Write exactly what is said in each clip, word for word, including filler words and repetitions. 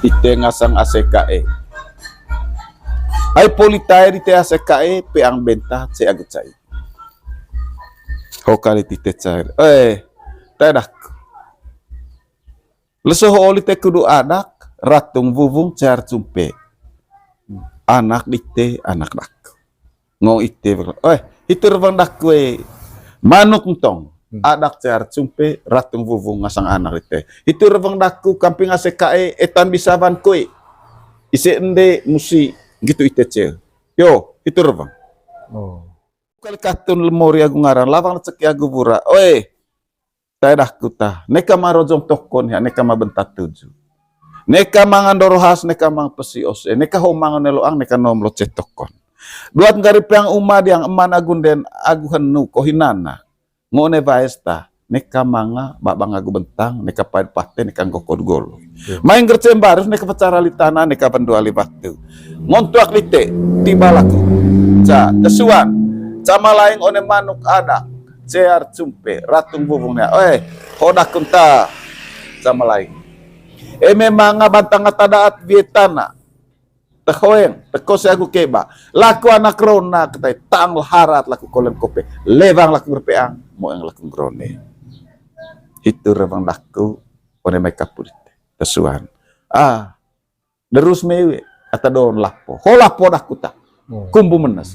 Ite ngasang A C K E. Ai poli tae dite A C K E, peang benta ce agu cai. Ho kali tite cair. Eh, tae daku. Leso ho oli te kudu adak, ratung wungbung cear cumpe. Anak dite, anak daku. Ngo ite, eh, hitu rewang daku e. Manuk ntong. Hmm. Adak cear cumpe, ratung wungbung ngasang anak dite. Hitu rewang daku, kamping A C K E, etan bisa wan koe. Ise ende musi, gitu ite ce. Yo, hitu rewang. Oh. Kali katun lemori agu ngaran, lawang leceki agu wura. Oe, tae daku ta. Neka ma rojong tokon ya, neka ma benta tuju. Neka ma ngandoro has, neka ma pesi ose. Neka ho ma ngone loang, neka nom loce tokon. Duat nggari peang uma diang eman agu nden agu henu ko hinana. Ngo one waes ta, neka manga babang agu bentang, neka paid pate, neka nggokod golo. Iya. Main gercem barus, neka pecara litana, neka pendua libatu. Ngontuak lite, tiba laku. Ca, tesuan, ca malaing one manuk adak, cear cumpe, ratung wungbung nia. Oe, ho dakun ta, ca malaing. Eme manga bantang ata daat wie tana. Tehoeng, tekose agu keba. Laku anak rona ketai tang laharat laku kolen kope. Lewang laku berpeang, moeng laku ngerone. Hitu rewang daku, one mai kapul ite. Tesuan. Ah, derus mewe, ata don lapo. Ho lapo daku ta. Hmm. Kumbu menes.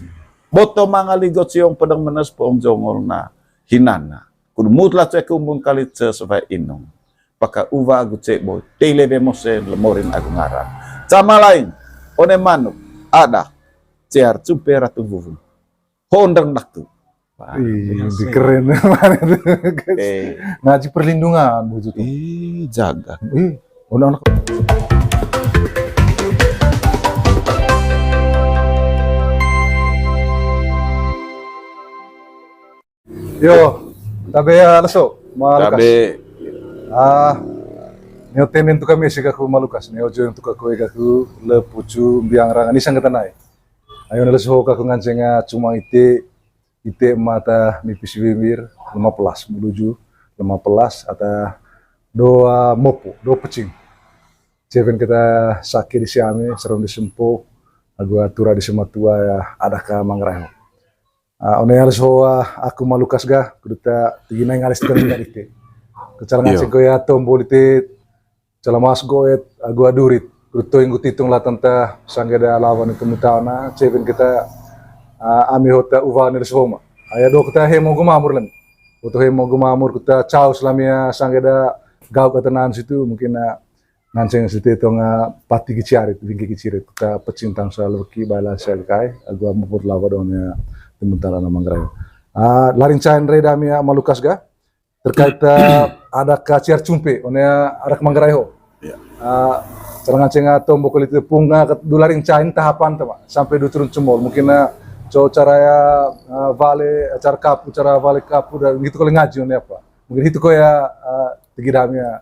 Boto manga ligot siong pedang menes pong jongol na hinana. Kudu mutla ce kumbun kali ce sebae inung. Paka uwa agu cebo, tei lewe mose lemorin agu ngaran. Ca malaing, one manuk, adak, cear cumpe ratung wungbung. Hondang daku. Wah, ih, biasa. Keren. Eh. Ngaji perlindungan, Bu Juto. Ih, jaga. Ih, anak-anak. Yo, tabe ya leso, Ma Lukas. Tabe. Ah, neo tenen tu kami si kaku Ma Lukas, neo join tu kaku e kaku le pucu mbiang rang ani sanggetan ai. Ayo ne leso kaku nganceng, ah, cuma ite, ite mata mipis bibir, lima belas menuju lima belas ata doa mopo, doa pecing. Ceven kita sake di siame, serong di sempo, agu atura di sematua ya, ada ka mangrai ho. Ah, one alis ho, ah, aku Ma Lukas ga, kudu ta tigi nai ngalis tukang minyak ite. Kecalangan. Iyo. Sengko ya tombol ite, calamas goet, agu adurit. Kudu toing ku titung latan ta, sangge da lawan itu mutana, ceven kita, ah, ami hota uva ni soma. Aya do kita hemo gumamur lem. Foto hemo gumamur kita caus lamia, sangge da gauk kata nan situ, mungkin, ah, nganceng siti tong, ah, pati kiciarit, bingki kiciarit, kita pecintang soal weki, baila sel kai, agu amupur lawa dong ya, tementara na manggarai. Ah, larin cain re dami ya, Ma Lukas ga, terkait, ah, ada ka ciar cumpe, one ya, ada ka manggarai ho. Ya. Ah, cara nganceng, ah, tombo kali itu pung, ah, ket-, du larin cain tahapan, teman, sampai du turun cemol, mungkin, ah, co cara ya, ah, vale, cara kapu, cara vale kapu, dan gitu kali ngaji, one apa. Mungkin itu ko ya, ah, tigi dami ya,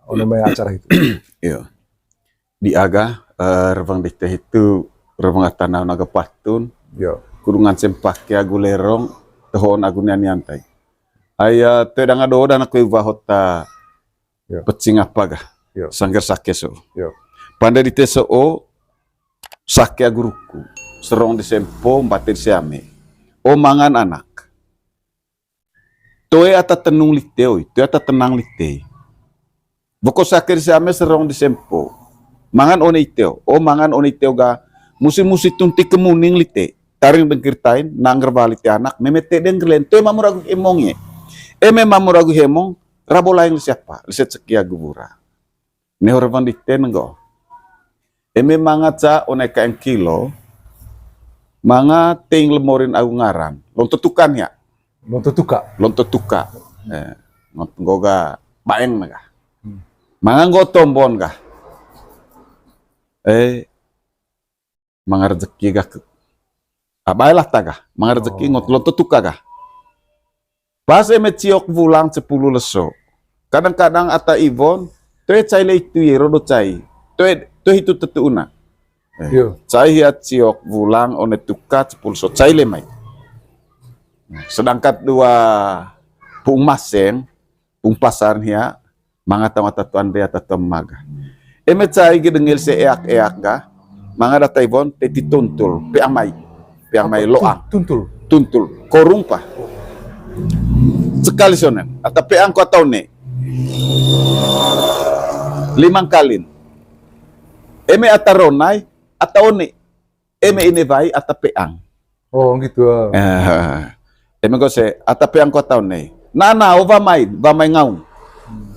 ono mai acara itu. Iyo. Di aga, eh, rewang dite hitu, rewang atana naga patun. Iyo. Kudu nganceng pake agu lerong, tohon agu nian-nian tai. Aya, te danga do, dana kue wahota. Iyo. Pecing apa gah? Iyo. Sangger sake so. Iyo. Pande dite so o, sake agu ruku. Serong di sempo, mbate di siame. O mangan anak. Toe ata tenung lite, oi. Toe ata tenang lite. Boko sake di siame serong di sempo. Mangan one iteo. O mangan one iteo ga musi-musi tunti kemuning lite. Taring dengkir tain, nangger wali te anak, memete dengkir len. Toe mamur agu hemong ye. Eme mamur agu hemong, rabo lain li siapa? Li seceki agu wura. Neho rewang dite nenggo. Eme manga ca one kaeng kilo, manga teing lemorin agu ngaran. Lonto tukan ya. Lonto tuka. Lonto tuka. Eh, ngot-, nggoga baeng naga. Hmm. Manga nggo tombon ga. Eh, manga rezeki ga ke. Abai lah taga, manga rezeki. Oh. Ngot lonto tuka ga. Pas eme ciok wulang cepulu leso. Kadang-kadang ata iwon, toe cai le itu ye, rodo cai. Toe, toe hitu tetu una. Eh, iyo. Cai hia ciok wulang one tuka cepulu leso, cai le mai. Sedangkan dua puung maseng, puung pasar hia, manga tau ata tuan be ata tuan maga. Eme cai gi dengil se eak-eak ga, manga data Iwon teti tuntul, peang mai. Peang mai loang. Tuntul. Tuntul. Korung pa. Sekali sonen. Ata peang ko ata one. Limang kalin. Eme ata ronai, ata one. Eme inewai, ata peang. Oh, gitu. Ah. Eh, eme ko se, ata peang ko ata one. Na nao wa mai, wa mai ngaung.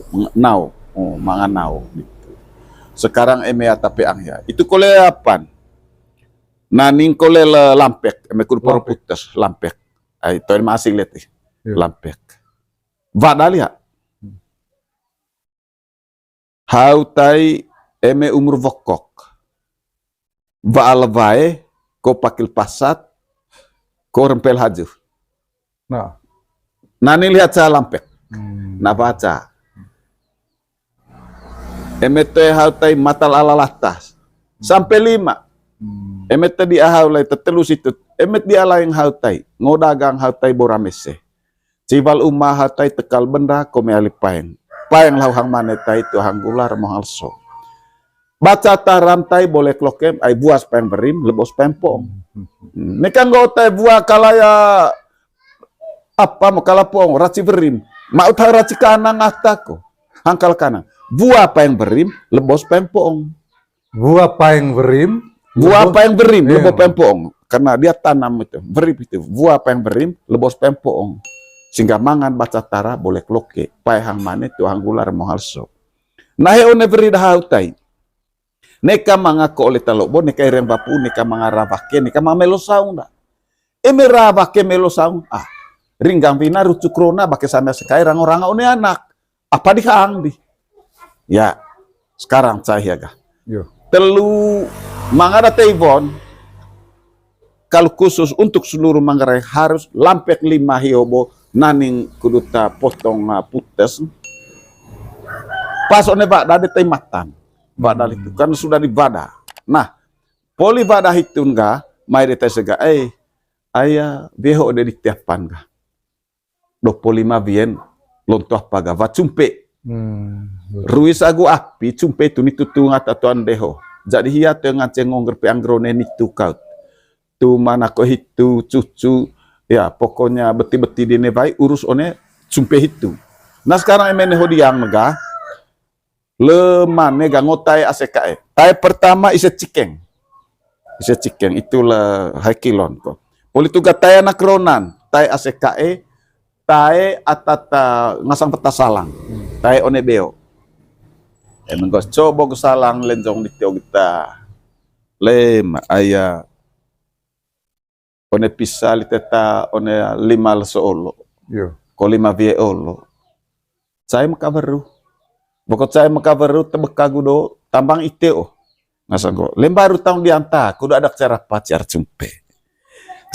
Ng-, nao. Oh, manga nao. Gitu. Sekarang eme ata peang ya. Itu kole apan. Naning kole le lampek, eme kudu poro putes, lampek. Ai, toin masih lihat ih. Iya. Lampek. Wada lihat. Hau tai eme umur wokok. Waal wae ko pakil pasat ko rempel haju. Nah. Nani lihat sa lampek. Hmm. Na baca. Eme toe hau tai matal ala latas. Sampai lima. Hmm. Eme te di ahau lai tetelu situ. Eme di alaing hau tai. Ngo dagang hau tai bora mese. Ciwal uma hau tai tekal benda ko me ali paeng. Paeng lau hang mane tai tu hang gula remo halso. Baca taram tai bolek lokem ai buas paeng berim lebos paeng poong. Hmm. Neka nggo tai bua kalaya apa mo kala poong raci berim. Mau tai raci kanang atako. Hangkal kanang. Bua paeng berim lebos paeng poong. Bua paeng berim, bua paeng berim, iya, lebos paeng poong. Karena dia tanam itu, berim itu. Bua paeng berim, lebos paeng poong. Sehingga mangan baca tara bolek loke, pae hang mane tu hang gula remo halso. Nahe one beri dahau tai. Neka manga ko ole talobo, neka ireng bapu, neka manga rawake, neka manga melo saung da. Eme rawake melo saung, ah, ringgang wina rucuk rona bake sampe sekai rango-rango one anak. Apa di hang di? Ya, sekarang saya ga. Yo. Telu manga data Iwon, kalau khusus untuk seluruh Manggarai harus lampek lima hiobo naning kudu ta potong, ah, putes. Pas one bada de tai matan. Bada itu kan sudah dibada. Nah, poli bada hitun ga, mai de tai sega, eh, aya beho de di tiapan ga. Dua puluh lima wien lonto apa ga, wa cumpe. Hmm, betul. Ruis agu api, cumpe itu nitu tu ngata tuan deho. Jadi hia te ngance ngongger pe anggrone nitu kaut. Tu mana ko hitu, cucu, ya, pokoknya beti-beti di ne wai, urus one cumpe hitu. Nah, sekarang eme ne hodiang mega, le mane ga ngo tae ase kae. Tae pertama ise cikeng. Ise cikeng itu le hai kilon ko. Poli tu ga tae anak ronan, tae ase kae, tae atata ngasang peta salang. Tae one beo. Eme nggo cobo ge salang lenjong di tio gita. Lema aya one pisa lite ta one lima leso olo. Iyo. Ko lima wie olo. Cai maka weru. Boko cai maka weru tebeka gudo tambang ite o. Ngasang ko. Lembaru taung dianta, kudu adak cara pacar cumpe.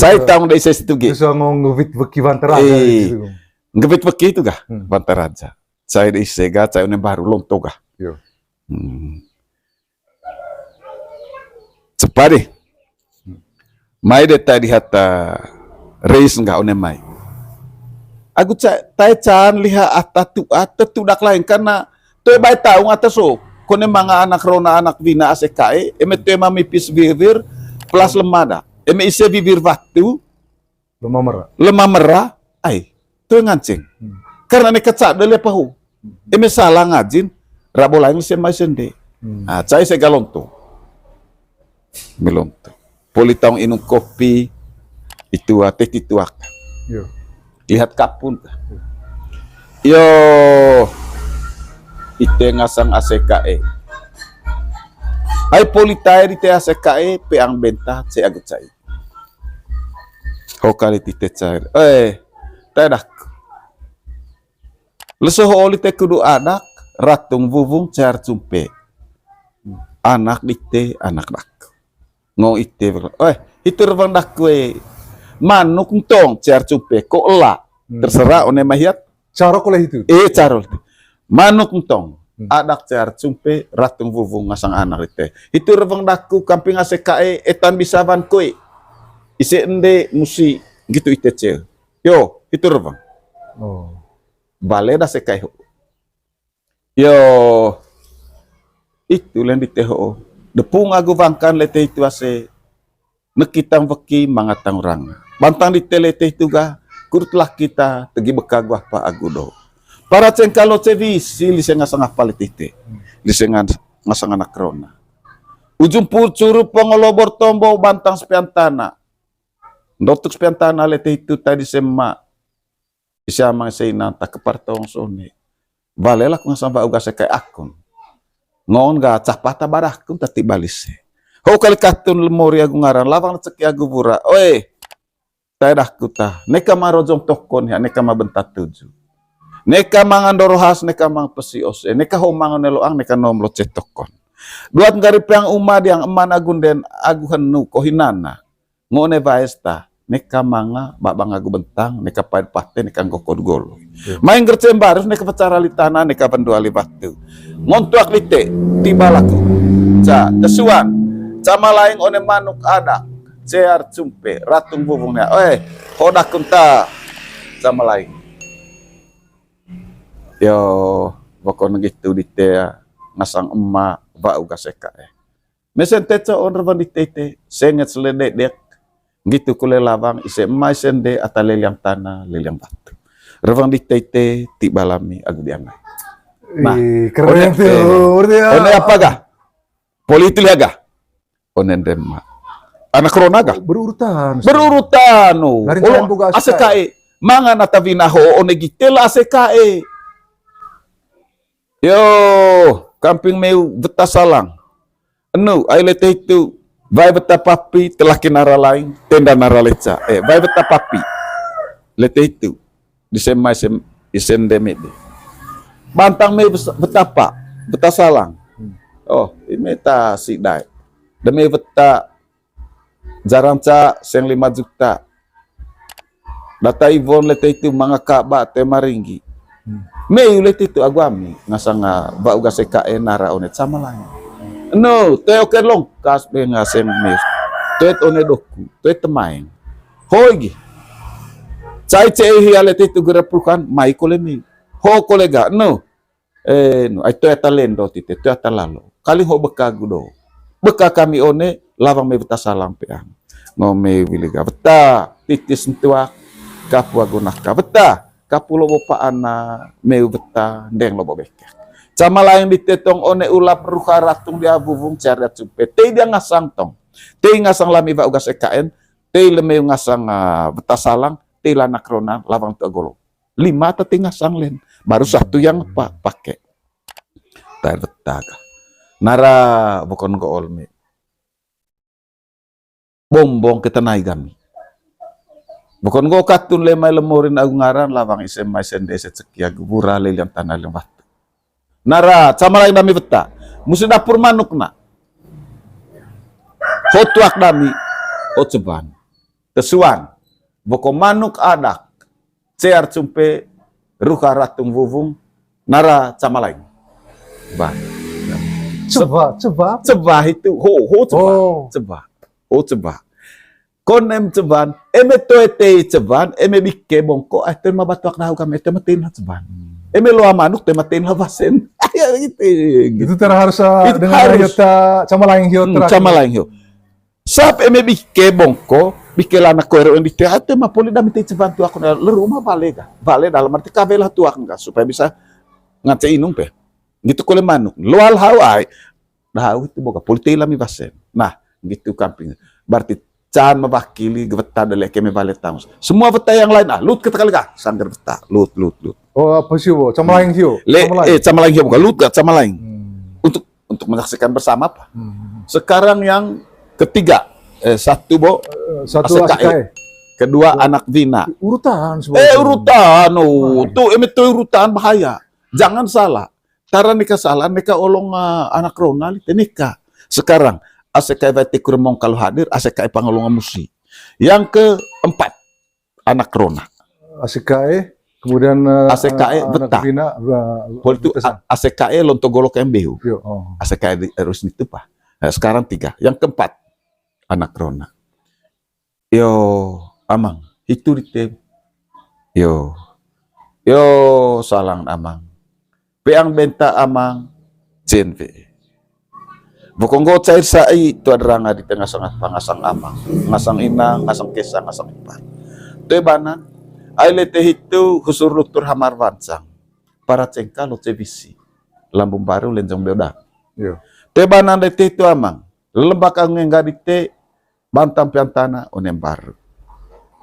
Cai taung de ise situ ge. Terus ngong ngewit weki wantar aja gitu. Ngewit weki itu ga? Hmm. Wantar aja. Cai de ise ga, cai one baru lonto ga. Iyo. Hmm. Cepat deh. Mai de tae di hata reis ngga one mai. Agu ca-, tae can liha ata tu'a, tetu dak lain karena toe bae taung ata so. Kone manga anak rona anak wina ase kae, eme toe mamipis wiwir, plus lemada. Eme ise wiwir watu, Lema mera. Lema mera, ai, toe nganceng. Hmm. Karena ne kecak de lepa hu. Hmm. Eme salah ngajin, rabo lain se mai sende. Hmm. Ah, cai se ga lonto. Melonto. Poli taung inung kopi, itu ate tituak. Yo. Lihat kapun. Yo. Ite ngasang ase kae. Ai poli tae di te ase kae, peang benta, ce agu cai. Ho kali tite cair. Eh, tae dak. Leso ho oli te kudu adak, ratung wuwung cair cumpe. Anak dite, anak dak. Ngong ite, eh, hitu rewang dak kue. Manuk ntong cair cumpe, ko ela. Hmm. Terserah one mahiat. Caro kole hitu. Eh, caro. Manuk ntong. Hmm. Adak cair cumpe, ratung wuwung ngasang anak ite. Hitu rewang daku kamping ase kae, etan bisa wan koe. Ise ende musi gitu ite ce. Yo, hitu rewang. Oh. Bale da se kae ho. Yo. Itu len dite ho'o. Depung agu wangkan lete hitu ase. Nekitang weki mangatang urang. Bantang dite lete hitu ga, kurut laki ta tegi beka agu apa agu do. Para cengkalo cewi si lise ngasang apa lete hite. Lise ngas-, ngasang anak rona. Ujung pur curu pongolobor tombo bantang sepian tana. Ndotuk sepian tana lete hitu tadi sema. Ise amang ise ina ta kepar tong sone. Bale laku ngasang wa'u ga sekae akun. Ngon ga capa ta barakun tati balise. Ho kali katun lemori agu ngaran, lawang leceki agu wura. Oe, tae daku ta. Neka ma rojong tokon ya, neka ma benta tuju. Neka mangan dorohas, neka mang pesi ose. Neka ho mangan neloang, neka nom loce tokon. Duat nggari peang uma diang eman agu nden agu henu kohinana. Ngo ne waes ta, neka manga babang agu bentang, neka paid pate, neka nggokon golo. Main gercem barus, neka pecara litana, neka pendua li batu. Ngontuak lite, tiba laku. Ca, tesuan, cama laing one manuk adak, cear cumpe, ratung bubung nia. Oe, hodak kunta, cama laing. Yo, pokoknya gitu dite ya, ngasang ema, wa'u ga sekae. Mesen teco on rewang dite ite, senget seledek-dek, gitu kule lawang, ise ema ise nde ata leliang tana, leliang batu. Rewang dite ite, tiba lami, agu diangai. Nah, ih, keren one, tuh, eh, berarti ya. One apa ga? Poli itu lihat ga? One ndema. Anak rona ga? Berurutan. Berurutan, oh. Dari oh, ase kae. Mangan ata wina ho, one gite la ase kae. Yo, kamping meu weta salang. Enu, ai lete hitu, wae weta papi, telaki nara laing, tenda nara leca. Eh, wae weta papi. Lete hitu, disema isem, isen demi di. Bantang meu bes-, weta pa, weta salang. Oh, ime ta si dai. Demi weta jarang ca seng lima juta. Data Ivon lete hitu manga kaba te maringgi. Hmm. Meu lete hitu agu ami, ngasang, ah, wa'u ga sekae nara one cama laing. No, te oke longkas be ngaseng mes. Tuet one doku, tuet temaeng. Hoi gi. Cai cei hia lete hitu gera pulkan, mai kole meu. Ho kole ga, no. Eh, nu, ai toe ata lendo tite, toe ata lalo. Kali ho beka gudo. Beka kami one, lawang me weta salang peang. Ngome wili ga weta, titis ntuak, kapu agu naka weta, kapu lobo pa ana, me weta, ndeng lobo beke. Cama laing di tetong one ulap ruha ratung dia bubung caria cumpe. Tei dia ngasang tong. Tei ngasang lami wa'u ga sekaen, tei lemeu ngasang, ah, weta salang, tei lanak rona, lawang tu agolo. Lima tati ngasang len. Baru satu yang pa-, pake. Tair weta ga. Nara bokon go olmi. Bombong kita nai gami. Bokon go katun lemai lemorin agu ngaran lawang ise mai sende ise ceki agu bura leliang tana leliang watu. Nara, cama laing dami weta. Musi dapur manuk na. Ho tuak dami. Ho ceban. Tesuan. Boko manuk adak. Cear cumpe, ruha ratung wuvung, nara cama laing. Ba. Ceba, ceba. Ceba itu, ho, ho ceba. Oh. Ceba. Ho ceba. Konem ceban, eme toe tei ceban, eme bike bongko, ah, toe ma batuak dahu kami, toe ma tein ceban. Eme loa manuk, toe ma tein wasen. Ya, gitu, gitu. Itu tera harus, uh, itu dengan harus. Hiyo ta, cama laing hiyo. Hmm, terakhir. Cama laing hiyo. Sap eme bike bongko, bike lana koero yang dite, ah, toe ma poli dami tei ceban tuak na, leru ma bale ga. Bale dalam arti kabelah tuak ga, supaya bisa ngance inung pe. Gitu kole manuk. Loal hau ai. Dahu itu boga poli tei lami wasen. Nah, gitu kamping. Berarti can mewakili weta dale keme bale tamus. Semua weta yang lain, ah, lut kita kali kah? Sanggar weta, lut, lut, lut. Oh, apa sih, Bo? Cama laing sih, Bo? Le, cama laing. Eh, cama laing sih, bukan lut, cama laing. Hmm. Untuk, untuk menyaksikan bersama apa? Hmm. Sekarang yang ketiga, eh, satu, Bo. Eh, satu A C K E. A C K E. Kedua, anak Vina. Urutan sebenarnya. Eh, urutan, oh. Nah. Tuh, eme tuh urutan bahaya. Jangan salah. Tara neka salah, neka olong, ah, anak rona lite neka. Sekarang, A C K E Wati Kuremong kalau hadir, A C K E Pangolongan Musi. Yang keempat, anak rona. A C K E, kemudian, eh, A C K E anak Beta. Bina, eh, Pol itu Beta. A-, A C K E Lontogolo Kembehu. Yo, oh. A C K E di, harus ditupa. Nah, sekarang tiga. Yang keempat, anak rona. Yo, amang, hitu dite. Yo. Yo, salang amang. Peang benta amang, cen pe. Wokon nggo cair sa'i tu ada ranga di tengah sangat pangasang amang, ngasang inang, ngasang kesa, ngasang ipar. Toe banan, ai lete hitu husur lutur hamar wancang. Para cengka loce wisi. Lambung baru lenjong beoda. Iyo. Toe banan lete hitu amang. Lelembak angengga dite, bantam piantana onem baru.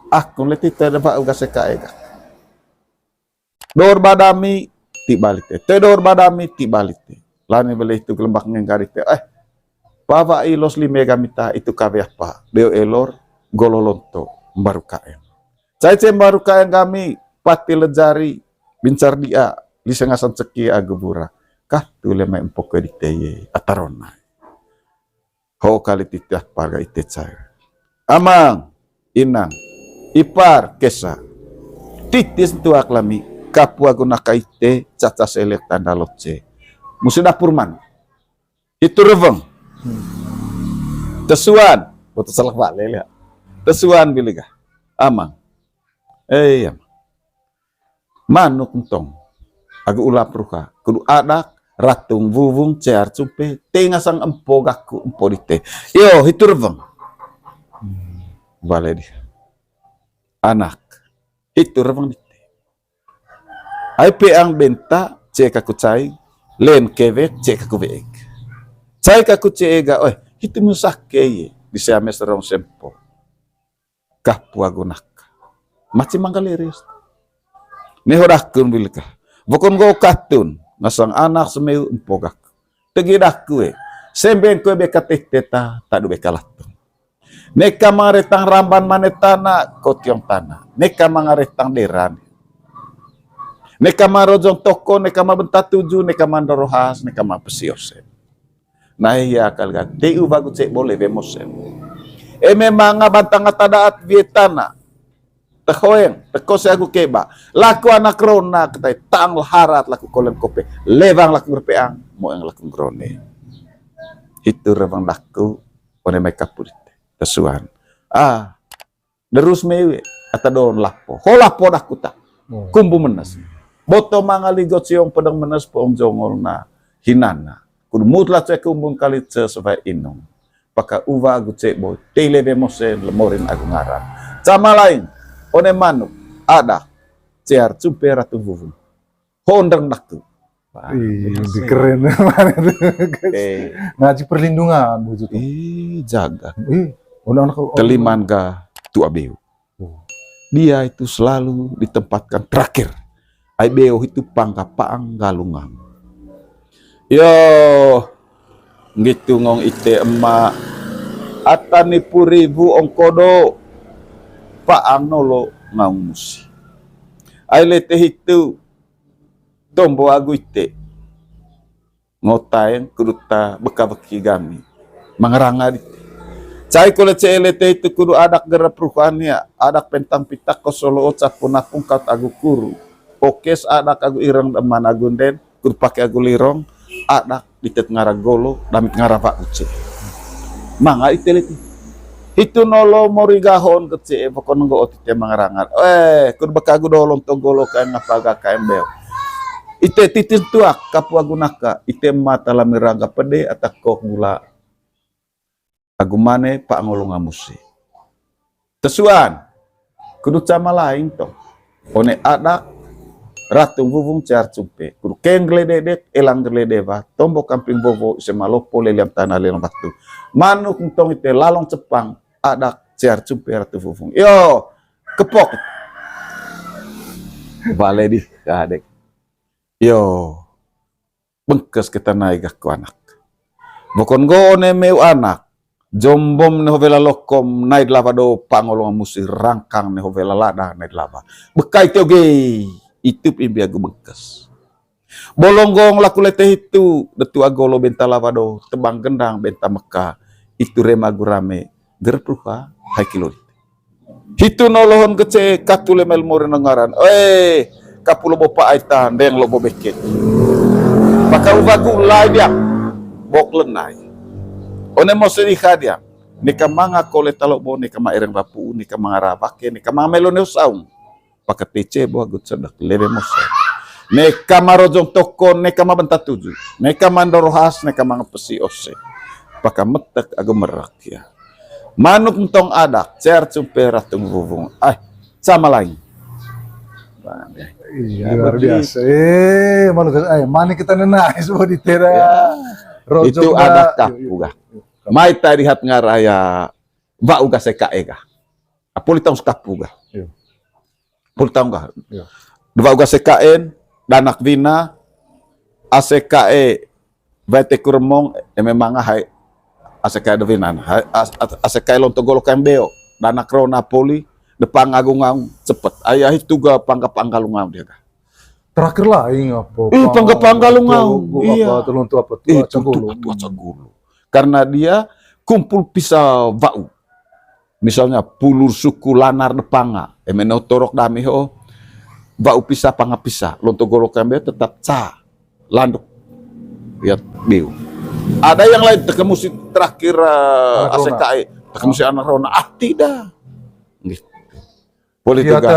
Akun lete hitu ada bak uga seka ega. Dor badami ti balite. Te dor badami ti balite. Lani bele hitu gelembak ngengga dite. Eh, pawa i los lime gamita itu kawe apa. Beo elor, golo lonto, mbaru kaeng. Cai ce mbaru kaeng gami, pati lejari, bincar dia, lise ngasan ceki agu bura. Kah tu lema empo ke dite ye, atarona. Ho kali titi apa ga ite cai. Amang, inang, ipar, kesa. Titis tuak lami, kapu agu naka ite, caca selek tanda loce. Musi dapur man. Itu reweng. Hmm. Tesuan. Boto salah bale lihat. Tesuan biliga. Amang. Eh, iya. Manuk entong. Agu ulap ruha. Kudu adak, ratung, wuwung, cear, cumpe, tenga sang empo gaku, empo dite. Iyo, hitu reweng. Hmm. Bale di. Anak. Hitu reweng dite. Ai peang benta, cek aku cai, len kewek, cek aku week. Cai kaku cek ega, oi, hitu musake ye, di siames rong sempo. Kapu agu naka. Maci manggaleres. Neho dakun bilika. Wokon nggo katun, ngasang anak semeu empo gaku. Tegi daku e. Sembeng kue beka teh teta, tadu beka latung. Neka mangaretang ramban mane tana, kotiong tana. Neka mangaretang deran. Neka marojong toko, neka mabenta tuju, neka mandorohas, neka mapesiose. Nah, iya kali kan. Teu bagu cek bole be mosen. E memang abantang ata daat wie tana. Tehoeng, tekose agu keba. Laku anak rona ketai tang harat laku kolen kope. Lewang laku ngerpeang, moeng laku ngerone. Hitu rewang laku, one mai kapurite. Tesuan. Ah, derus mewe, ata don lapo. Ho lapo daku ta. Hmm. Kumbu menes. Boto mangali gociong pedang menes, poong jongol na hinana. Kudu mutlah cek kumbung kali ce sebae inung. Paka uwa agu cek boy, tei lebe mosen lemorin agu ngarang. Cama lain, one manuk, ada, cear, cumpe ratu wuwung. Hondang daku. Wah, ih, ini sih keren banget. Eh. Ngaji perlindungan begitu. Ih, jaga. Ih, udah anak teliman ga tu abeu. Oh. Dia itu selalu ditempatkan terakhir. Ai beo hitu pangga paang galungang. Yo, ngitu ngong ite ema. Ata ni puribu ongkodo. Paang nolo ngaung musi. Ai lete hitu. Tombo agu ite. Ngotaeng kudu ta beka beki gami. Mangaranga dite. Cai kole cee lete hitu kudu adak gerep ruhania, adak pentang pitak ko solo o capu napung kaut agu kuru. Okes adak agu ireng deman agu nden, kudu pake agu lirong, adak ditet ngara golo, damit ngara wa uce. Manga ite lete. Hitu nolo mori gahon kecee, pokon nggo ot ite mangarangan. Eh, kudu beka agu dolong to golo kaen ngapa ga kaen beo. Ite titis tuak, kapu agu naka, ite mata lami raga pede, ata kok gula. Agu mane, pa ngolong amusi. Tesuan, kudu cama laing to. One adak, ratung wuwung cear cumpe. Kudu keng gelededet, elang geledewa, tombo kamping wowo, ise malopo leliang tanah leliang batu. Manuk entong ite lalong cepang, adak cear cumpe ratu wuwung. Yo, kepok. Bale di, kadek. Yo. Bengkes keta nai gaku anak. Bokon nggo one meu anak. Jombom ne ho wela lokom, nai delawa do pangolong musi rangkang ne ho wela lada nai delawa. Bekai tio ge, itup imbi agu bengkes. Bolonggong laku lete hitu, detu agolo benta lawa do, tebang gendang benta meka, itu rema agu rame, gerep ruha, hai kilo. Hitu no lohon kece katu lemel mori no ngaran. Oi, kapulo bopa aita ndeng lobo beket. Paka uwa gulai biang. Bok lenai. One mo seri hadiang. Neka manga kole talo bo, neka ma ereng bapu, neka manga rabake, neka manga melo neo saung. Paka tece bo agut sedek lebe mose. Neka ma rojong toko, neka ma benta tuju. Neka ma ndorohas, neka manga pesi ose. Paka metek agu merak ya. Manuk ntong adak, cear cumpe ratung wuvung. Ai, sama lain. Iya, luar biasa. Eh, malu ka, eh, mani kita nenai semua di tera. Itu adak kapu ga. Mai tadi hat ngaraya wa'u ga sekae ga. Apuli taung sekapu ga. Puli taung ga. Wa'u ga sekaen, danak wina, asekae, wae teku remong, eme manga hai, asekae de winan, asekae lonto golo kaen beo, danak rona poli, de pangagung-agung cepet. Ai, ai, tuga pangga-pangga lungaung dia ga. Terakhir lah, ing apa? Ih, pangga-pangga lungaung. Iya. Apa, telonto apa, tua cagolo. Karena dia kumpul pisa wa'u. Misalnya pulur suku lanar de panga, eme no torok dami ho, wa'u pisa panga pisa, lonto golo kaen beo tetap ca, landuk. Ya, beo. Ada yang lain, tekamusi terakhir, eh, asekae, tekamusi anak rona, ah, tidak. Gitu. Boleh juga.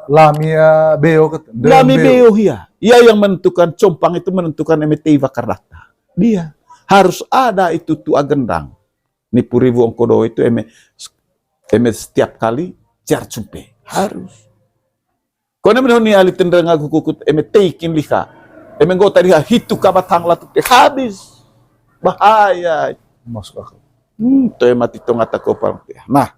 Lami ya beo. Lami beo, ya. Ia yang menentukan, compang itu menentukan eme tei wakar data. Dia harus ada itu tua gendang. Ni puriwu ongkodo itu eme, eme setiap kali cear cumpe. Harus. Kone mene ni ali tendreng aku kukut eme teikin liha. Eme nggota liha hitu kabat hang latu te habis. Bahaya. Masuk akal. Hmm, toe mati tong ata kopal. Nah,